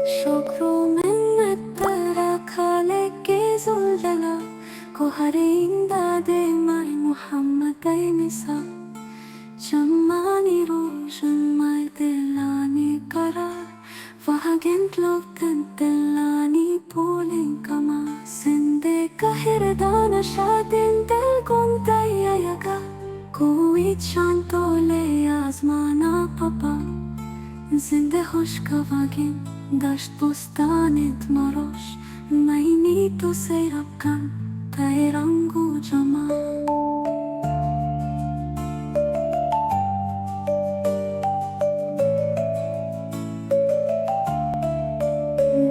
شکر و منت ترا خالق ذوالجلال، گوہریں امداد مئے محمد تئی مثال۔ چمانی روشن مئے دلانی قرار، واہگ انت لوٹ انت دلانی پولیں کمال۔ زند ءِ قہر دان ءَ شادیں دل گوں تئی آیگ ءَ، کوہی چاں تولے آزمان ءَ پہ پال۔ زند ءِ ہشک ءَ واہگ انت دشت بستان انت مروش، مئے نیت ءُ سیراب کنت تئی رنگ ءُ جمال۔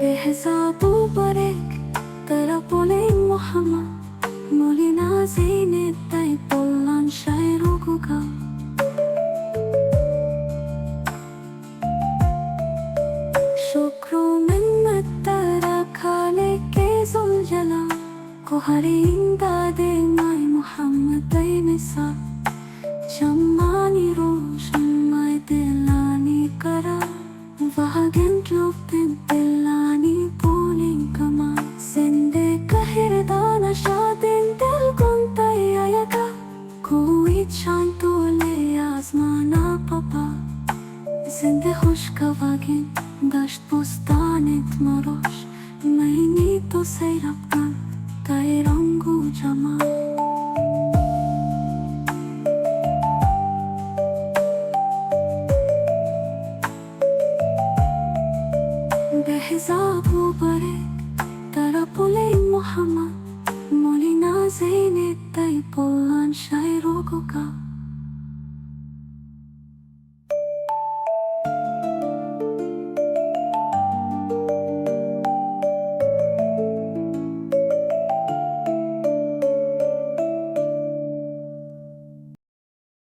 بے حساب ءُ بریک ترا پلیں محمد، ملی نازینیں تئی پلان شئیر ءُ گوگا۔ شکر ءُ منت ترا خالق ذوالجلال، گوہریں امداد مئے محمد تئی مثال۔ چمانی روشن مئے دلانی قرار، واہگ انت لوٹ انت دلانی پولیں کمال۔ زند ءِ قہر دان ءَ شادیں دل گوں تئی آیگ ءَ، کوہی چاں تولے آزمان ءَ پہ پال۔ زند ءِ ہشک ءَ واہگ انت دشت بستان انت مروش، مئے نیت ءُ سیراب کنت تئی رنگ ءُ جمال۔